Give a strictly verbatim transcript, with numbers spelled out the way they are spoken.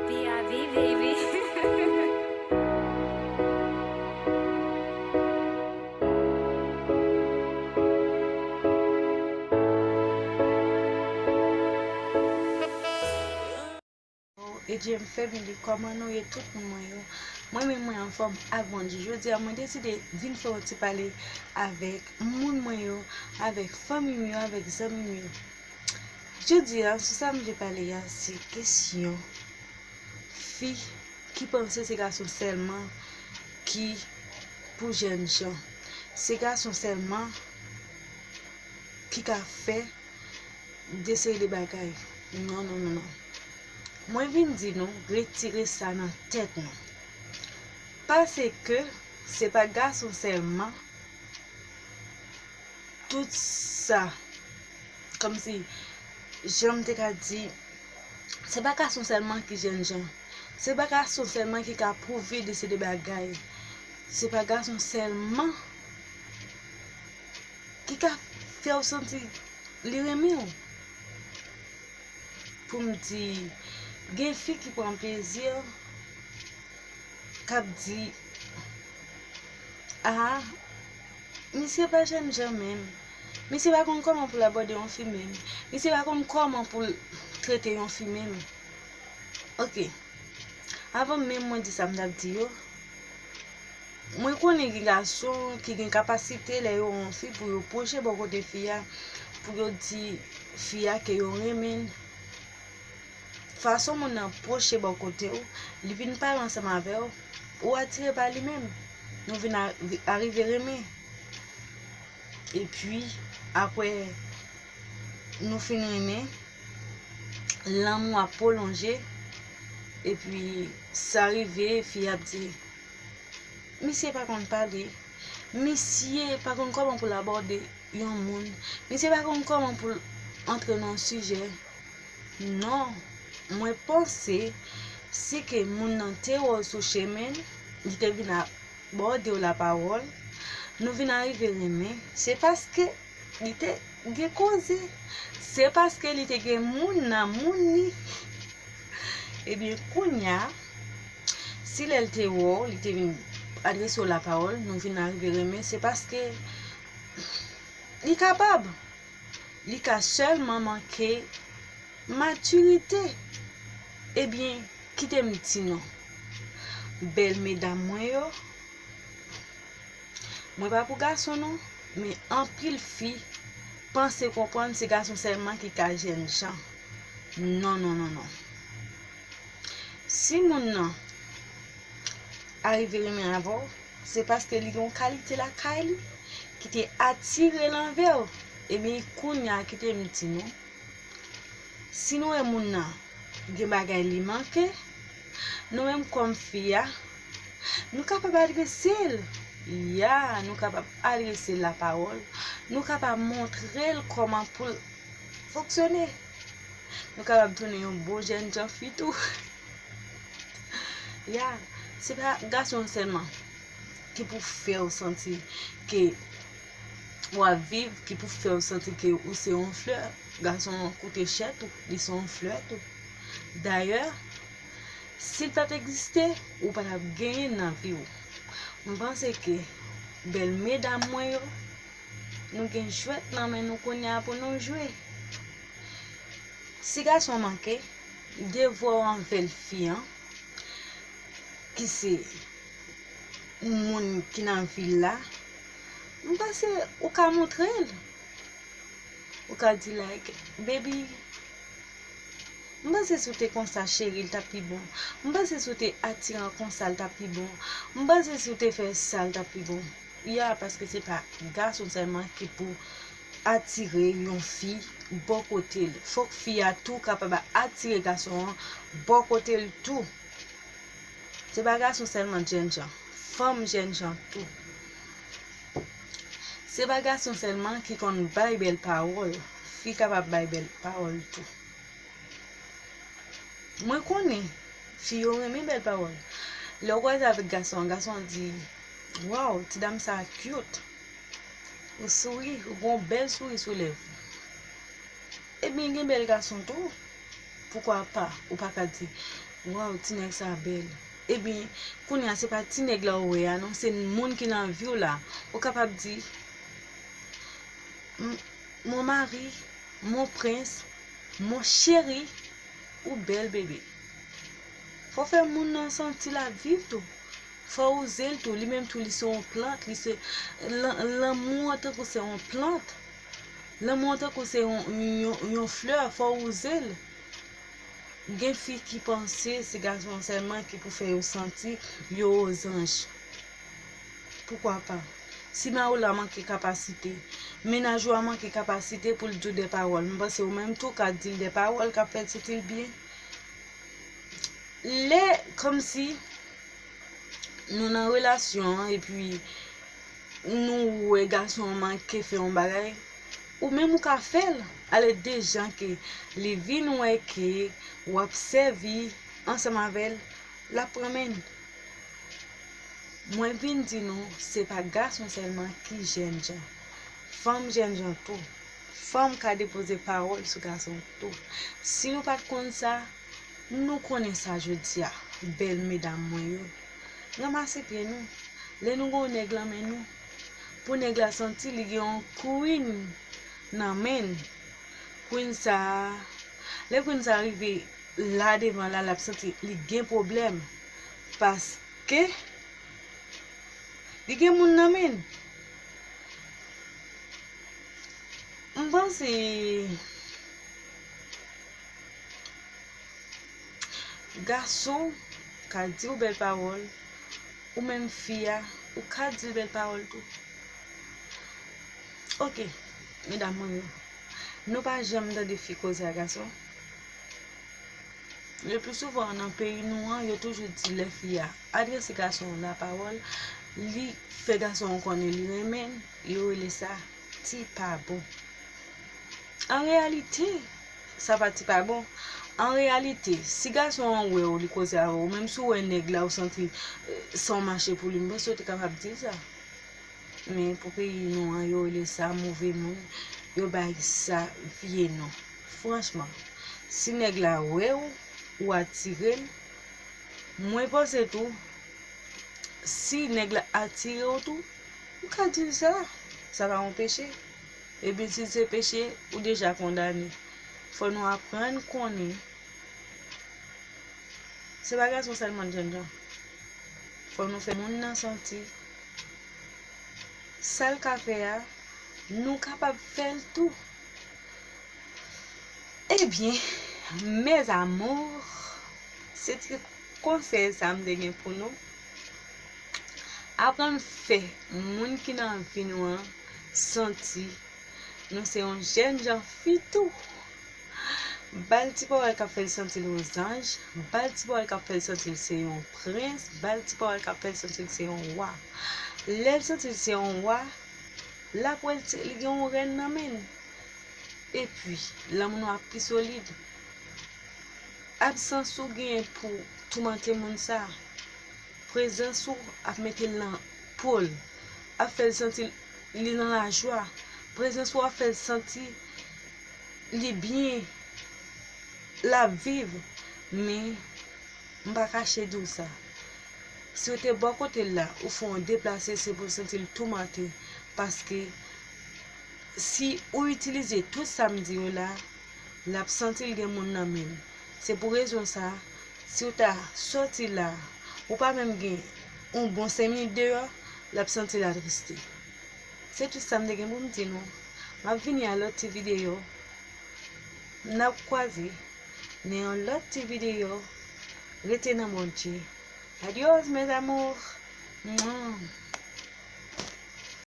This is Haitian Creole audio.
P I V, baby. H M Family, kòman nou ye tout moun mwen yo? Mwen menm mwen anfòm ak Bondye. Jodi a mwen deside vin fè yon ti pale avèk moun mwen yo, avèk fanmi m yo, avèk zanmi m yo. Jodi a, sou sa m vle pale a, se kesyon fi ki panse se gason sèlman ki pou jènjan. Se gason sèlman ki ka fè de seri de bagay. Non, non, non, non. Mwen vin di nou, retire sa nan tèt nou. Paske se pa gason sèlman, tout sa, kòmsi, jan m te ka di, se pa gason sèlman ki jènjan. Se pa gason sèlman ki ka pwouve de seri de bagay. Se pa gason sèlman ki ka fè w santi li renmen w. Pou m di, gen fi ki pran plezi, k ap di, a, misye pa jènjan menm. Misye pa konn kòman pou l abòde yon fi menm. Misye pa konn kòman pou l trete yon fi menm. Oke. Avan menm mwen di sa m t ap di yo, mwen konnen gen gason ki gen kapasite lè yo wè yon fi pou yo pwoche bò kote fi a, pou yo di fi a ke yo renmen l. Fason moun nan pwoche bò kote w, li vin pale ansanm avè w, ou atire pa li menm. Nou vin a-, arive renmen. Epi, apre nou fin renmen, lanmou ap pwolonje, epi sa rive, fi a ap di, misye pa konn pale, misye pa konn kòman pou l abòde yon moun, misye pa konn kòman pou l antre nan yon sijè. Non, mwen panse, si ke moun nan te wè w sou chemen, li te vin a bòde w lapawòl, nou vin arive renmen, se paske li te gen koze. Se paske li te gen moun nan moun li. Ebyen, kounye a, si lè l te wè w, li te vin adrese w lapawòl, nou vin arive renmen, se paske li kapab. Li ka sèlman manke matirite. Ebyen, kite m di nou, bèl medam mwen yo, mwen pa pou gason non, men anpil fi panse konprann se gason sèlman ki ka jènjan. Non, non, non, non. Si moun nan arive renmen avè w, se paske li gen yon kalite lakay li ki te atire l anvè w. Ebyen, kounye a, kite m di nou, si nou wè moun nan gen bagay li manke, nou menm kòm fi a, nou kapab adrese l. Ya, nou kapab adrese l lapawòl. Nou kapab montre l kòman pou l fonksyone. Nou kapab tounen yon bon jènjan fi tou. Ya, se pa gason sèlman ki pou fè w santi ke w ap viv, ki pou fè w santi ke ou se yon flè. Gason an koute chè tou, li se yon flè tou. Dayè, si l pa t egziste, ou pa t ap genyen l nan vi w. Mwen panse ke bèl medam mwen yo, nou gen jwèt nan men nou kounye a pou nou jwe. Si gason manke, devwa w anvè l fi an, ki se moun ki nan vi l la, m panse ou ka montre l. Ou ka di like, baby, m panse si w te konsa cheri, l t ap pi bon. M panse si w te atiran konsa, l t ap pi bon. M panse si w te fè sa, l t ap pi bon. Ya, paske se pa gason sèlman ki pou atire yon fi bò kote l. Fòk fi a tou kapab atire gason an bò kote l tou. Se pa gason sèlman jènjan, fanm jènjan tou. Se pa gason sèlman ki konn bay bèl pawòl, fi kapab bay bèl pawòl tou. Mwen konnen fi yo renmen bèl pawòl. Lè w kwaze avèk gason an, gason an di, waw, ti dam sa a cute. Ou souri, ou gen yon bèl souri sou lèv ou. Ebyen, gen bèl gason tou. Poukwa pa, ou pa ka di, Waw, ti nèg sa bèl. Ebyen, kounye a se pa ti nèg la ou wè a non, se moun ki nan vi w la. Ou kapab di, "M- mon mari, mon prince, mon chéri, ou bèl bebe." Fò fè moun nan santi l ap viv tou. Fò ou zen l tou, li menm tou li se yon plant, li se lan- lanmou an tankou se yon plant. Lanmou an tankou se yon, yon, yon flè, fò ou zen l. Gen fi ki panse se gason sèlman ki pou fè yo santi yo ozanj. Poukwa pa? Si mari w la manke kapasite, mennaj ou a manke kapasite pou l di w de pawòl, m panse ou menm tou ka di l de pawòl k ap fè l santi l byen. Lè kòmsi nou nan relasyon an epi nou wè gason an manke fè yon bagay, ou menm ou ka fè l alèd de jan ke li vin wè ke w ap sèvi ansanm avè l, l ap pran men l. Mwen vin di nou, se pa gason sèlman ki jènjan. Fanm jènjan tou. Fanm ka depoze pawòl sou gason tou. Si nou pa t konn sa, nou konnen sa jodi a, bèl medam mwen yo. Ranmase pye nou. Lè nou gen yon nèg nan men nou, pou nèg la santi li gen yon queen nan men l, queen sa a, lè queen sa a rive la devan la, l ap santi li gen pwoblèm. Paske li gen moun nan men l. M panse gason ka di w bèl pawòl, ou menm fi a, ou ka di l bèl pawòl tou. Oke, medam mwen yo, nou pa janm tande fi koze a gason? Le pli souvan, nan peyi nou an, yo toujou di lè fi a adrese gason an lapawòl, li fè gason an konnen li renmen l, yo rele sa ti pa bon. An reyalite, sa pa ti pa bon. An reyalite, si gason an wè w, li koze avè w, menm si w wè nèg la, ou santi, eh, san w mache pou li, m panse w te kapab di l sa. Men pou peyi nou an, yo rele sa move moun, yo bay sa vye non. Franchman, si nèg la wè w, ou atire l, mwen panse tou, si nèg la atire w tou, ou ka di l sa. Sa pa yon peche. Ebyen, si se peche, ou deja kondane. Fò nou aprann konnen se pa gason sèlman k jènjan. Fò nou fè moun nan santi sa l ka fè a, nou kapab fè l tou. Ebyen, mes amours, se ti konsèy sa m te gen pou nou. Aprann fè moun ki nan vi nou an santi nou se yon jènjan fi tou. Ba l ti pawòl k ap fè l santi l yon zanj, ba l ti pawòl k ap fè l santi l se yon prens, ba l ti pawòl k ap fè l santi l se yon wa. Lè l santi l se yon wa, l ap wè l se- li gen yon rèn nan men l. Epi, lanmou nou ap pi solid. Absans ou genyen pou toumante moun sa a, prezans ou ap mete l nan po l, ap fè l santi li nan lajwa. Prezans ou ap fè l santi li byen, l ap viv. Men, m pa kache di w sa. Si w te bò kote l la, ou fè yon deplase, se pou l santi l toumante. Paske si ou itilize tout sa m di yo la, l ap santi l gen moun nan men l. Se pou rezon sa, si w ta sòti la, ou pa menm gen yon bon senk minit deyò, l ap santi l atriste. Se tout sa m te gen pou m di nou. M ap vini a lòt ti videyo. N ap kwaze nan yon lòt ti videyo. Rete nan Bondye. Adios, mes amours. Mwa.